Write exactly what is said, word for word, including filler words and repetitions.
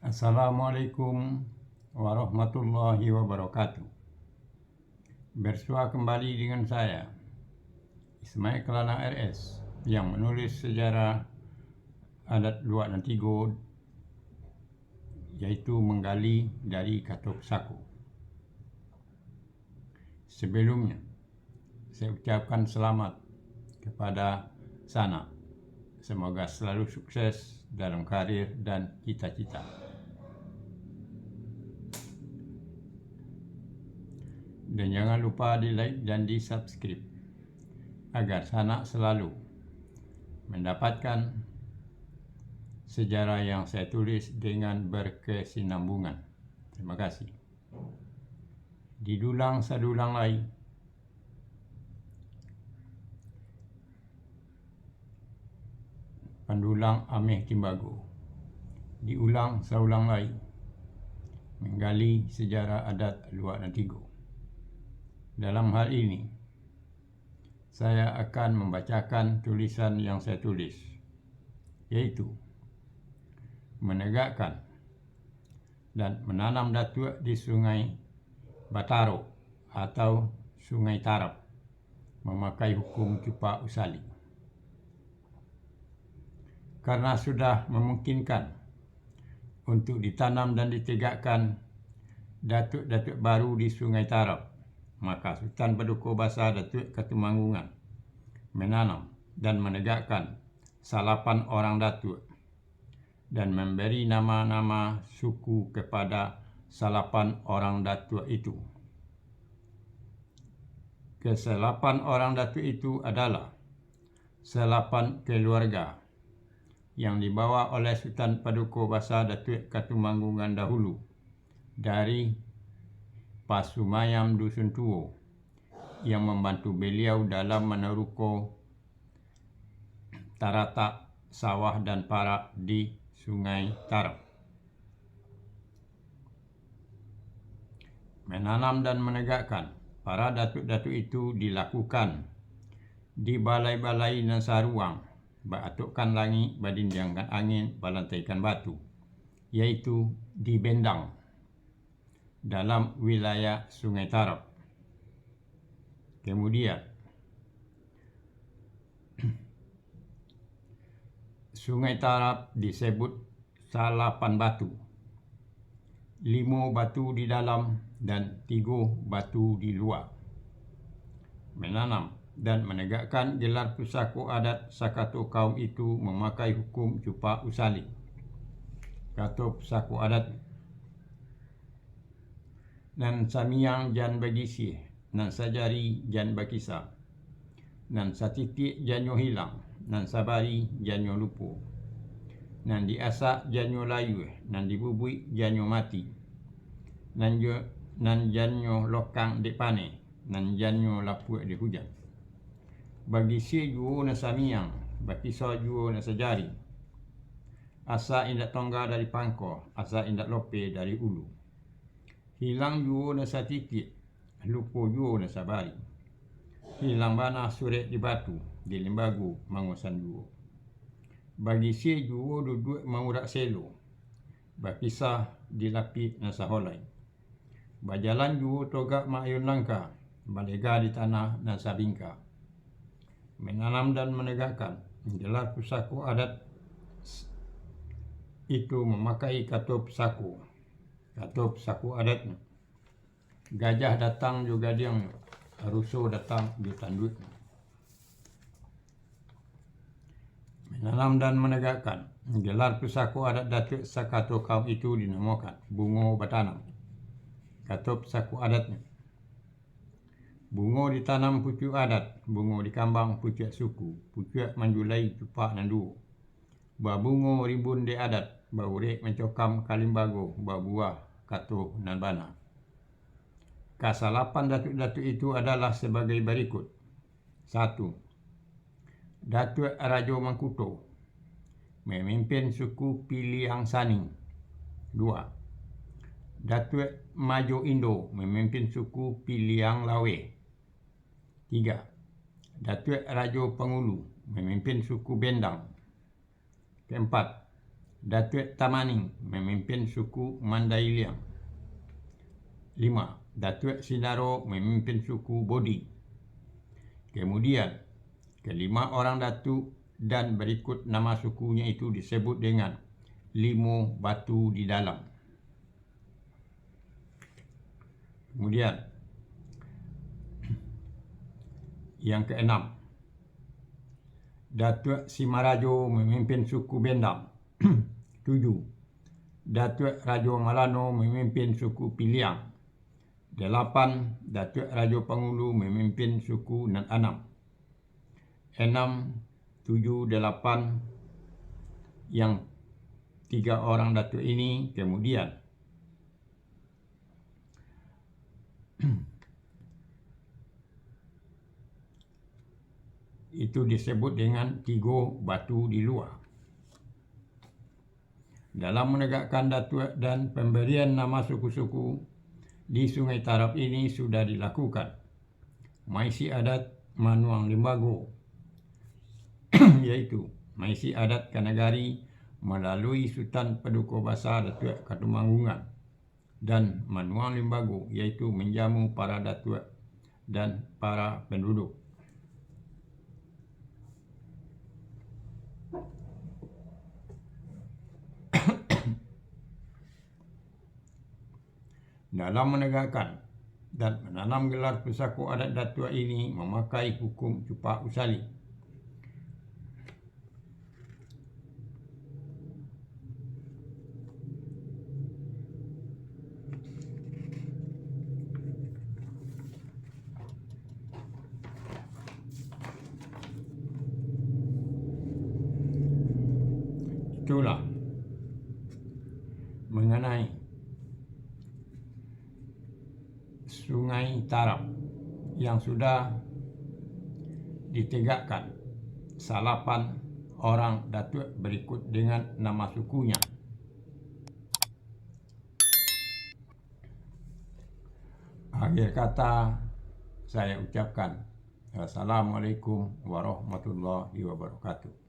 Assalamualaikum warahmatullahi wabarakatuh. Bersua kembali dengan saya, Ismail Kelana R S, yang menulis sejarah adat Luak Nan Tigo, yaitu menggali dari kato pusako. Sebelumnya, saya ucapkan selamat kepada sanak. Semoga selalu sukses dalam karir dan cita-cita. Dan jangan lupa di-like dan di-subscribe, agar sanak selalu mendapatkan sejarah yang saya tulis dengan berkesinambungan. Terima kasih. Didulang sadulang lai, pandulang ameh timbago. Diulang saulang lai, menggali sejarah adat Luak Nan Tigo. Dalam hal ini, saya akan membacakan tulisan yang saya tulis, yaitu menegakkan dan menanam datuak di Sungai Batarok atau Sungai Tarab, mamakai hukum cupak usali. Karena sudah memungkinkan untuk ditanam dan ditegakkan datuak-datuak baru di Sungai Tarab, maka Sutan Paduko Basa Datuak Katumanggungan menanam dan menegakkan salapan orang datuak, dan memberi nama-nama suku kepada salapan orang datuak itu. Kesalapan orang datuak itu adalah salapan keluarga yang dibawa oleh Sutan Paduko Basa Datuak Katumanggungan dahulu dari Pasumayam Dusun Tuo, yang mambantu baliau dalam manaruko taratak sawah dan parak di Sungai Tarab. Menanam dan menegakkan para datuak-datuak itu dilakukan di balai-balai nan saruang, baatokkan langik, badindiangkan angin, balantaikan batu, yaitu di Bendang, dalam wilayah Sungai Tarab. Kemudian, Sungai Tarab disebut salapan batu, limo batu di dalam dan tigo batu di lua. Menanam dan menegakkan gelar pusako adat sakato kaum itu mamakai hukum cupak usali. Kato pusako adat, nan samiang jan bagisiah, nan sajari jan bakisa, nan satitiak jan nyo hilang, nan sabari jan nyo lupo, nan diasak jan nyo layua, nan dibubuik jan nyo mati, nan jo, nan jan nyo lokang dek paneh, nan jan nyo lapuak dek hujan. Bagisiah juo nan samiang, bakisa juo nan sajari. Asa indak tongga dari pangko, asa indak lope dari ulu. Hilang juo nan satitiak, lupo juo nan sabari. Hilang bana surek di batu, di limbago mangosan juo. Bagisiah juo duduak maurak selo, bakisa di lapik nan saholai. Bajalan juo togak maayun langka, balega di tanah nan sabingka. Menanam dan menegakkan gelar pusako adat itu mamakai kato pusako. Kato pusako adatnyo, gajah datang jo gadiangnyo, ruso datang jo tanduaknyo. Menanam dan menegakkan gelar pusako adat datuak sakato kaum itu dinamokan bungo batanam. Kato pusako adatnyo, bungo ditanam pucuak adat, bungo dikambang pucuak suku, pucuak manjulai cupak nan duo. Babungo rimbun dek adat, baurek mancokam ka limbago, babuah kato nan bana. Kasalapan datuak-datuak itu adalah sabagai barikut. Satu, Datuak Rajo Mangkuto, mamimpin suku Piliang Saning. Dua, Datuak Majo Indo, mamimpin suku Piliang Lawe. Tiga, Datuak Rajo Pangulu, mamimpin suku Bendang. Keempat, Datuak Tamaning memimpin suku Mandailiang. Lima, Datuak Sinaro memimpin suku Bodi. Kemudian, kelima orang datu dan berikut nama sukunya itu disebut dengan Limo Batu di Dalam. Kemudian, yang keenam, Datuak Simarajo memimpin suku Bendam. Tujuh, Datuak Rajo Malano memimpin suku Piliang. Dalapan, Datuak Rajo Pangulu memimpin suku Nan Anam. Enam, tujuh, dalapan, yang tiga orang datuak ini kemudian itu disebut dengan tigo batu di lua. Dalam menegakkan datuak dan pemberian nama suku-suku di Sungai Tarab ini sudah dilakukan. Maisi adat manuang limbago, yaitu maisi adat ka nagari malalui Sutan Paduko Basa Datuak Katumanggungan, dan manuang limbago, yaitu menjamu para datuak dan para penduduk. Dalam menegakkan dan menanam gelar pusako adat datuak ini mamakai hukum cupak usali. Itulah mengenai Sungai Tarab yang sudah ditegakkan salapan orang datuak berikut dengan nama sukunya. Akhir kata, saya ucapkan, Assalamualaikum warahmatullahi wabarakatuh.